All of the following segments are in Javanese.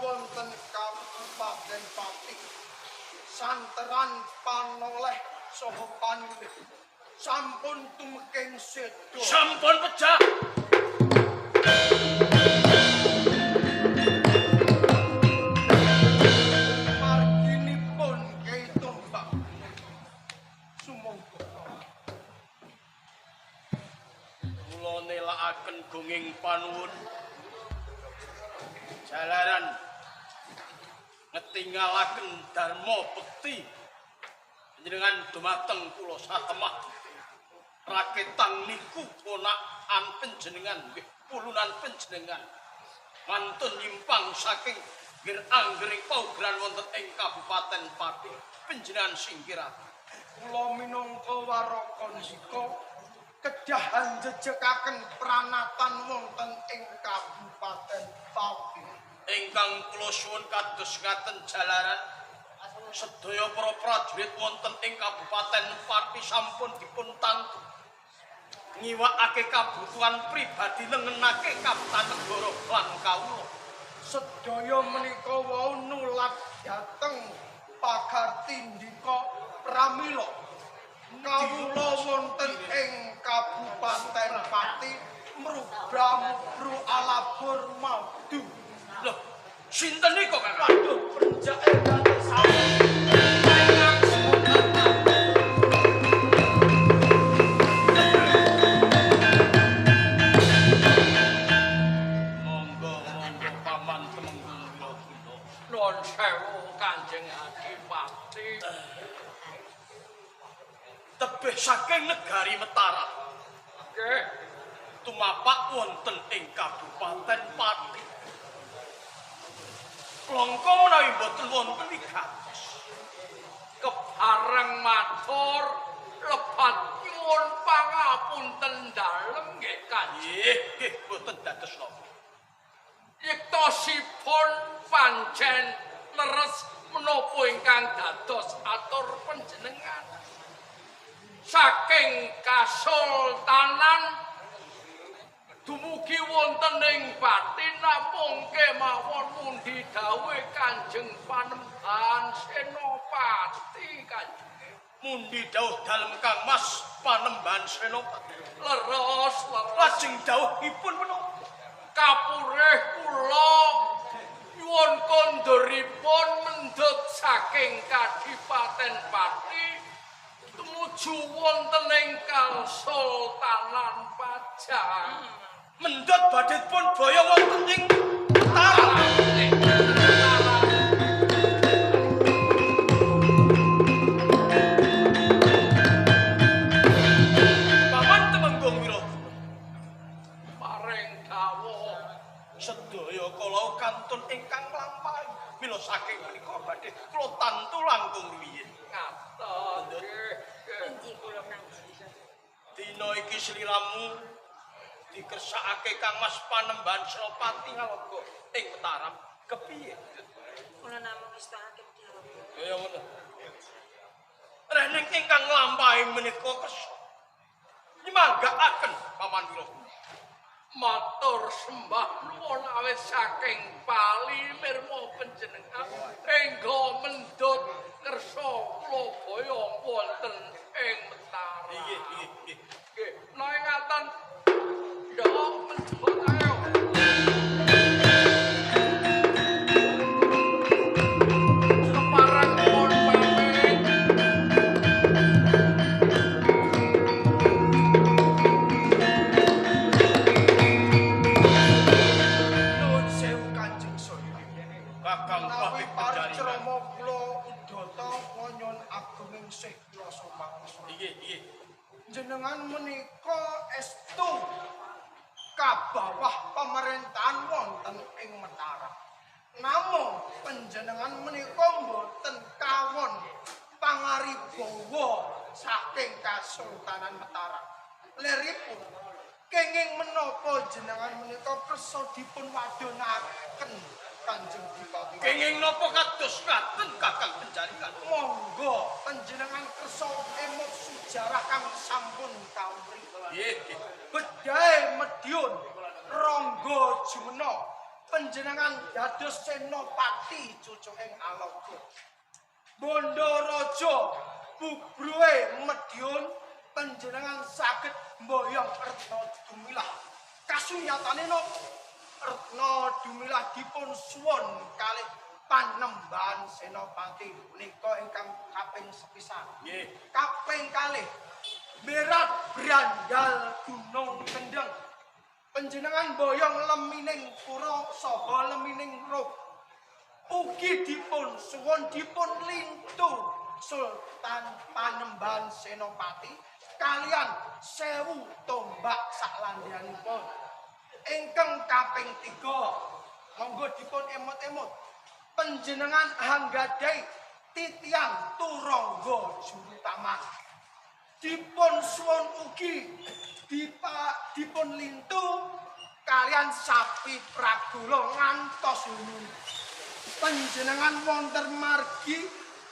wonten Kabupaten Pati. Santeran panoleh saha panulih sampun tumeking seda. Sampun pejah. Marginipun Kyai Tombak. Sumangga. Kula nelakaken gunging panuwun. Jalaran ngetingalaken dharma bekti panjenengan dumateng kula satemah. Raketang niku ponakan panjenengan nggih pulunan panjenengan mantun nyimpang saking ngger anggering paugeran wonten ing Kabupaten Pati panjenengan singkiraken. Kula minangka waraka ndika kedah anjejekaken pranatan wonten ing Kabupaten Pati. Ingkang kula suwun kados ngaten jalaran sedaya para prajurit wonten ing Kabupaten Pati sampun dipun tangtu ngiwakake kabutuhan pribadi lengenake kabutan negara lan kawula. Sedaya menika wau nulat dhateng pakartindika pramila kawula wonten ing Kabupaten Pati mrubra-mubru alabur maudu. Lho, sinten nika Kakang? Waduh, prenjake dados sampun. Monggo monggo Paman Temenggung Wiraguna. Nuwun sewu Kanjeng Adipati. Tebih saking negari Mataram Nggih, tumapak wonten ing Kabupaten Pati. Langka menawi mboten wonten wigatos. Kepareng matur lepat nyuwun pangapunten dalem nggih Kanjeng. Nggih, nggih mboten dados napa. Yektosipun pancen leres menapa ingkang dados atur panjenengan. Saking kasultanan dumugi wonten ing Pati namung kemawon mundi dawuhe Kanjeng Panembahan Senopati Kanjeng. Mundi dawuh dalem Kang Mas Panembahan Senopati. Leres leres Lajeng dawuhipun menapa? Kapurih kula nyuwun kondoripun mendhet saking Kadipaten Pati tumuju wonten ing Kasultanan Pajang. Mendhet badhe pun boyong wonten ing Mataram. Paman Temenggung Wiraguna. Paring dawuh Sedaya kala kantun ingkang nglampahi. Mila saking menika badhe kula tantu langkung rumiyin. Ngaten nggih. Inggih kula Kanjeng. Dina iki sliramu dikersakake Kang Mas Panembahan Senopati ngaloga ing Mataram. Kepiye? Kula namung ngestokake dawuh. Kaya ngono. Rening ingkang nglampahi menika kersa nyemanggaaken Paman Wiraguna. Matur sembah nuwun awit saking palimirma panjenengan engga mendhut kersa kula boyong wonten ing Mataram. Nggih, nggih, nggih. Nggih, menawi ngaten ya mendhut ayo. Kepareng pun pamit. Nuwun sewu Kanjeng Soyo. Kakang Menawi Patih Penjaringan. parikrama kula udata kula nyuwun agunging sih kula sumangsa. Nggih, nggih. Jenengan menika estu kabawah pemerintahan wonten ing Mataram. Namung panjenengan menika mboten kawon pangaribawa saking Kasultanan Mataram. Leripun kenging menapa jenengan menika kersa dipun wadonaken Kanjeng Dipati? Kenging napa kados ngaten Kakang Penjaringan? Monggo panjenengan kersa emut sejarah kang sampun kawri. Nggih, nggih. Bedhae Mediun, Rangga Jumena, Panjenengan dados senopati cucuking Alaga. Bandaraja Bubruhe Madiun panjenengan saged mboyong Retna Dumilah. Kasunyatane napa? Retna Dumilah dipun suwun kalih Panembahan Senopati punika ingkang kaping sepisan. Nggih. Kaping kalih Merat Brandal Gunung Kendeng. Panjenengan boyong lemining pura saha lemining roh. Ugi dipun suwun dipun lintu Sultan Panembahan Senopati kalian 1000 tombak saklandhanipun. Ingkang kaping 3 monggo dipun emot-emot. Panjenengan anggadhahi titiang turangga juru taman. Dipun suwun ugi dipun lintu kalian sapi pragula ngantos hulu. Panjenengan wonten margi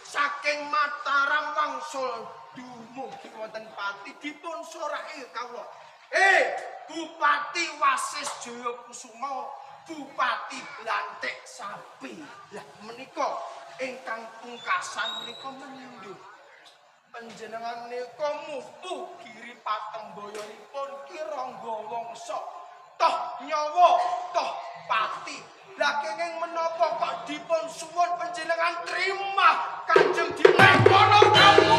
saking Mataram wangsul dumugi wonten Pati dipun soraki kawula. Bupati Wasis Jaya Kusuma, Bupati Blantik Sapi. Lah menika ingkang pungkasan menika mendhuh. Panjenengan nika mupu giri patemboyonipun Ki Rangga Wangsa. Toh nyawa, toh pati. Lah kenging menapa kok dipun suwun panjenengan terima Kanjeng Dimas Kono kamu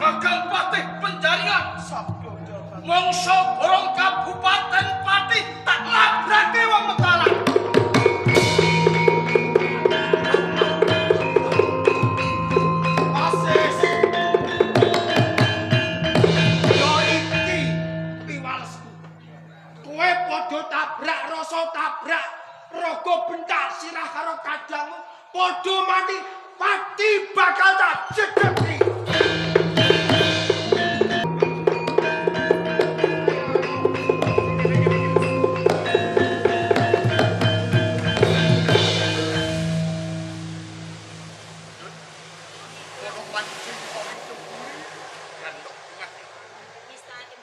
Gagal patih penjaringan Sabda Jabat. Mongso borong Kabupaten Pati tak labrake wong Mataram. Wasis. Yo iki piwalesku. Kowe padha tabrak rasa tabrak raga bentak sirah karo kadangmu padha mati pati bakal tak jedheki. Kono pancen kok kuwi gandok tengah. Ngestakaken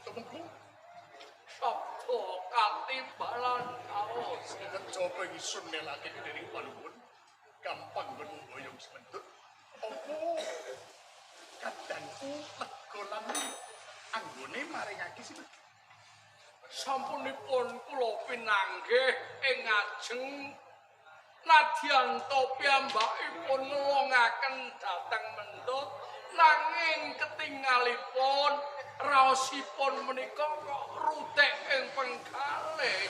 Tumengku Sabda katimbalan kaos. kejaba ingsun nelake dening panuwun gampang nggon mboyong semendut. Apa kadangku lega lan anggone maringake sinten? Sampunipun kula pinanggih ing ngajeng nadyan ta piyambakipun ngelongaken dhateng Mendut nanging ketingalipun raosipun menika kok rutik ing penggalih.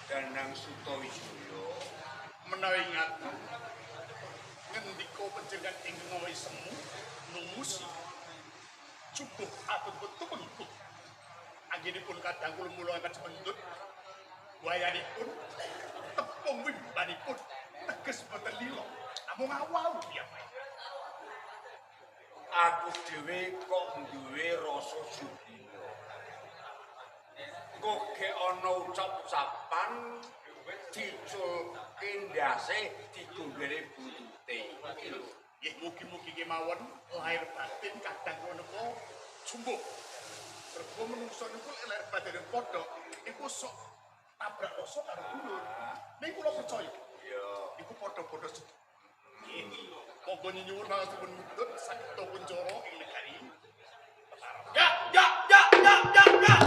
Danang Sutawijaya Menawi ngaten ngendika panjenengan ingkang ngawehi semu numusi cukup atur tumengku. Anggenipun kadang kula mulungaken semendut wayanipun tepung wimbanipun teges boten lila namung awau piyambak. Aku dhewe kok duwe rasa sugino. Kok ge ana ucap-ucapan diculke ndase digonggere buntute. Iki lho. Nggih mugi-mugi kemawon lahir batin kadang kula nika jumbuh. Mergo menungso niku lek lahir batine padha niku sok tabrak rasa karo dulur. Ning kula percaya. Iya. Iku padha-padha sedih. Nggih. Monggo nyuwun pangestupun mundhut saged kuncara ing negari Mataram. Ya ya ya ya ya ya.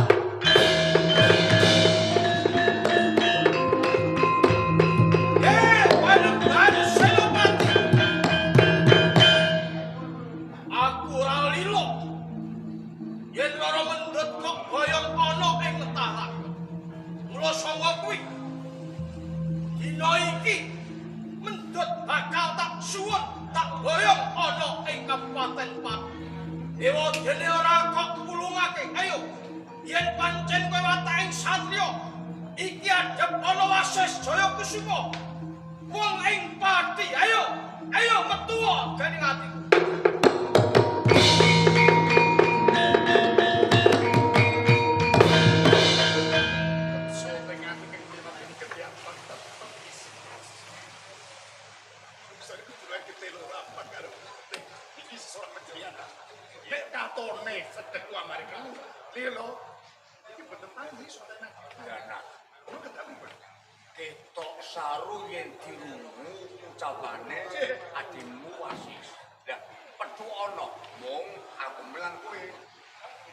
Panembahan Senopati. Aku ora lilo. Yen Rara Mendut kok boyong ana ing Mataram. Mula sanga kuwi dina iki Mendut bakal tak suwun, tak boyong ana ing Kabupaten Pati. Dewa dene ora kok pulungake. Ayo, yen pancen kowe wataking satriya, iki adhep ana Wasis Jaya Kusuma. Wong ing Pati, ayo, ayo metuwa ganing atiku. Kersa teng ati kang primatin kedhiapan tetep isi. Gampang karo. Iki seorang panjenengan. Nek katone sedek ku amare kelu. Lho. Iki boten tani soalnya. Nah, Ono ketemu. Ketok saru yen dirungu ucapane adimu Wasis. Lah, pethu ana mung aku melang kowe.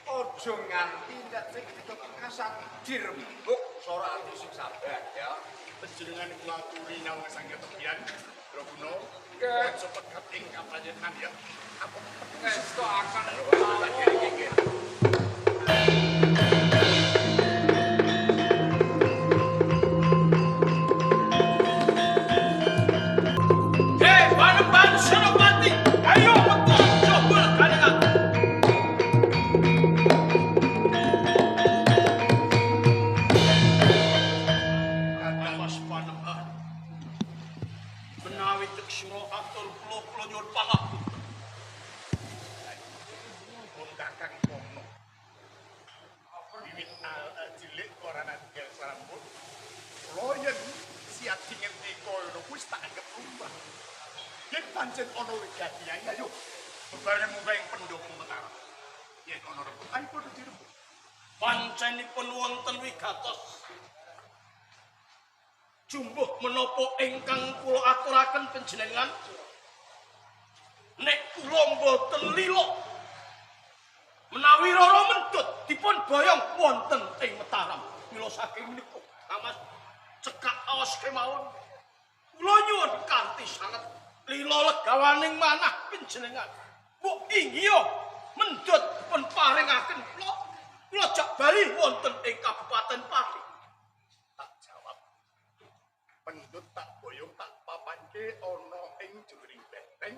Aja nganti nek sing dikekasan dirembuk sora ati sing sabar ya. Panjenengan kula aturi nyawang sang ketepian. Droguna, aja pegat ing kapanjenengan ya. Aku Ngestokaken Hei, Panembahan Senopati, ayo metu jebul ganengan. Mas Panembahan, menawi teksira atur kula kula nyuwun pangapunten. Pun Kakang Pono. Wiwit cilik ora nandel sarambut. Kula yen si adi ngendika ngono kuwi tak anggep lumrah. Yen pancen ana wigati ayo bebarengan munggah ing pendopo Mataram. Yen ana rembug ayo padha dirembug. Pancenipun wonten wigatos. Jumbuh menapa ingkang kula aturaken panjenengan? Nek kula mboten lila menawi Roro Mendut dipun boyong wonten ing Mataram. Mila saking menika Mas cekak aos kemawon. Kula nyuwun kanthi sanget lila legawaning manah panjenengan. Mbok ingya Mendut dipun paringaken kula. Kula jak bali wonten ing Kabupaten Pati. Tak jawab. Mendut tak boyong tak papanke ana ing jroning benteng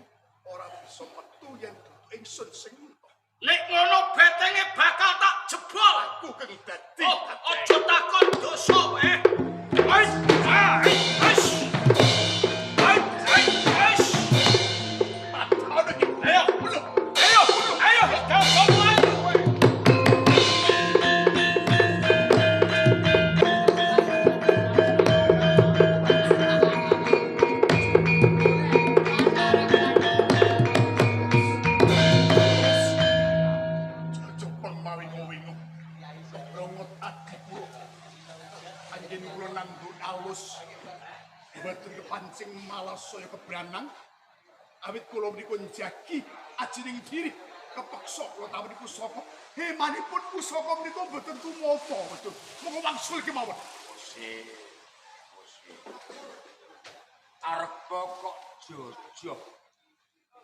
ora bisa metu yen dudu ingsun sing minta. Nek ngono betenge bakal tak jebol. Aku keng dadi. Oh, aja takon dosa eh. Wis, ah, wis. Wis, wis. Ayo, ayo, ayo, gampang mlayu kowe. Jejopeng mawingu-wingu. Kebrongot adi kula. Anggen kula nanduk alus. Mboten kepancing malah saya kebranang. Awit kula menika njagi ajining diri. Kepeksa kula tawani pusaka. Hemanipun pusaka menika mboten tumapa, betul. Monggo wangsul kemawon. Bose. Bose. Arep kok jojoh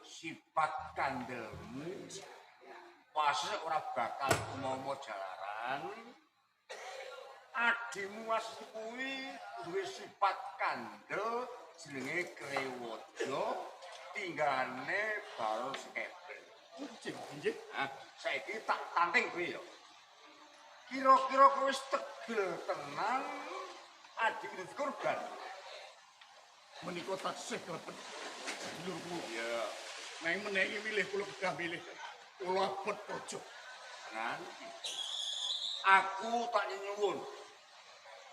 sifat kandelmu Wasis ora bakal tumomo jalaran. Adimu Wasis kuwi duwe sifat kandel jenenge Krewojo, tinggane bal skebel. Nggih, nggih. Ah, saiki tak tanting kowe ya. Kira-kira kowe wis tegel tenan adimu dadi korban. Menika taksih klepet dulur kula. Iya. Nanging menehi milih kula kedah milih. Kula abot pojok. Tenan. Aku tak nyuwun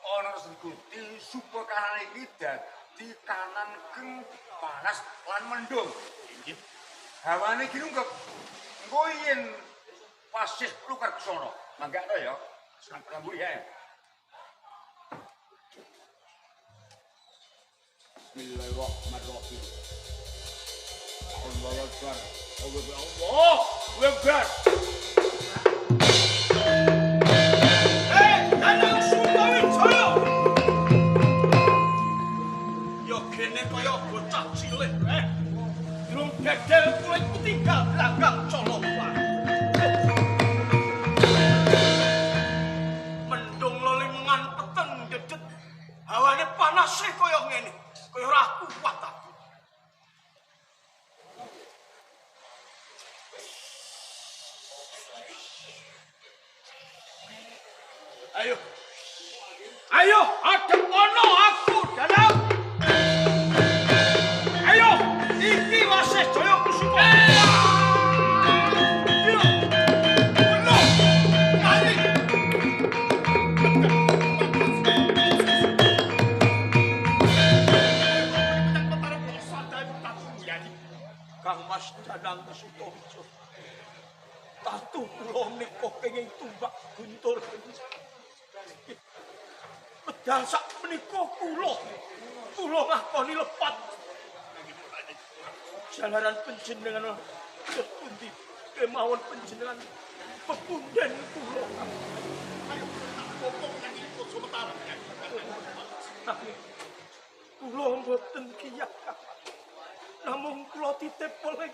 ana Sri Gusti supaya kanan iki dadi kanan keng panas lan mendung. Nggih. Hawane iki nungkep. Engko yen pasih lukar kesana. Manggakno ya. Rambu ya. Bismillahirrahmanirrahim. Allahu Akbar. Allahu Akbar. Hei, Danang Sutawijaya. Ya gene kaya bocah cilik, eh. Durung dedel kulit tinggal blanggang colokan. Mendung lelimengan peteng dedet. Hawane panas e kaya ngene, kaya ora kuat aku. Ayo. Ayo, adep ono aku, Danang. Ayo, iki Wasis Jaya Kusuma. Ayo. Belum. Ayo. Danang Sutawijaya. Tatu kula menika kenging tumbak guntur. Medal sak menika kula ngakoni lepat. Jalaran panjenengan pundi kemawon panjenengan pepunden kula. Ayo tak popong nang iku Sumetaran. Kula mboten kiyat. Namung kula titip poleh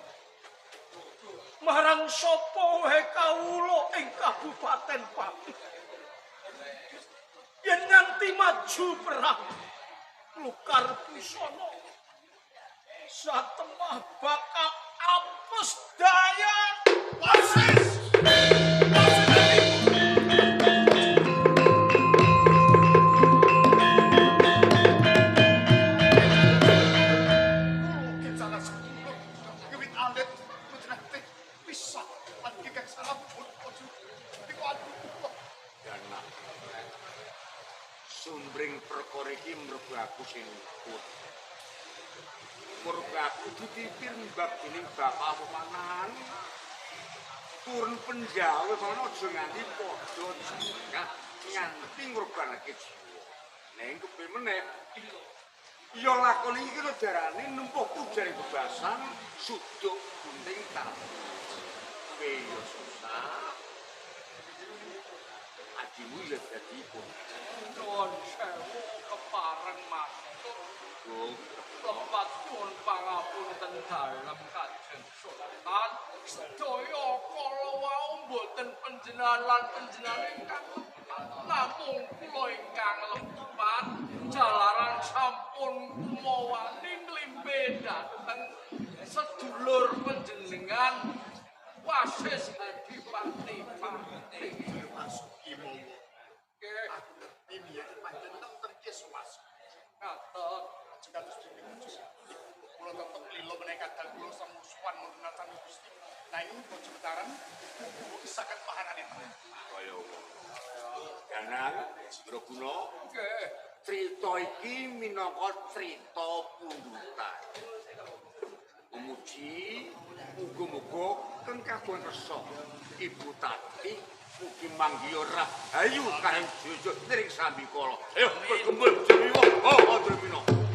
marang sapa wae kawula ing Kabupaten Pati. Yen nganti maju perang lukar busana satemah bakal apes daya. Wasis! Sumbring perkara iki mergo aku sing luput. Mergo aku ditipir mbab dening bapak pemanan. Turun penjawe kono aja nganti padha jengah nganti ngorbanake jiwa. Ning kepiye meneh? Ya lakon iki kira darane nempuh pujane bebasan suduk gunting tatu. Kowe ya susah. Adimu ya dadi pun. Nuwun sewu kepareng matur. Lepat nyuwun pangapunten dalem Kanjeng Sultan. Sedaya kala wau mboten panjenengan lan panjenengan ingkang lepat, namung kula ingkang lepat jalaran sampun kumawani nglimpe dhateng sedulur panjenengan Wasis Adipati Pati. Masuki mowo. Ini ya panjenengan terkes was. Ngaten. Kados pundi Gusti. Kula tetep lila menawi kadang kula samusuhan wonten sami Gusti. Nanging bojo Mataram mugi saged pahanane. Kaya ngono. Danang Indraguna, Nggih. crita iki minangka crita pundutan. Umuji muga-muga keng kagungan kersa Ibu Tati mugi manggiya rahayu kareng jujur ning sambikala. Ayo bergembul jemiwa. Oh, Andramina.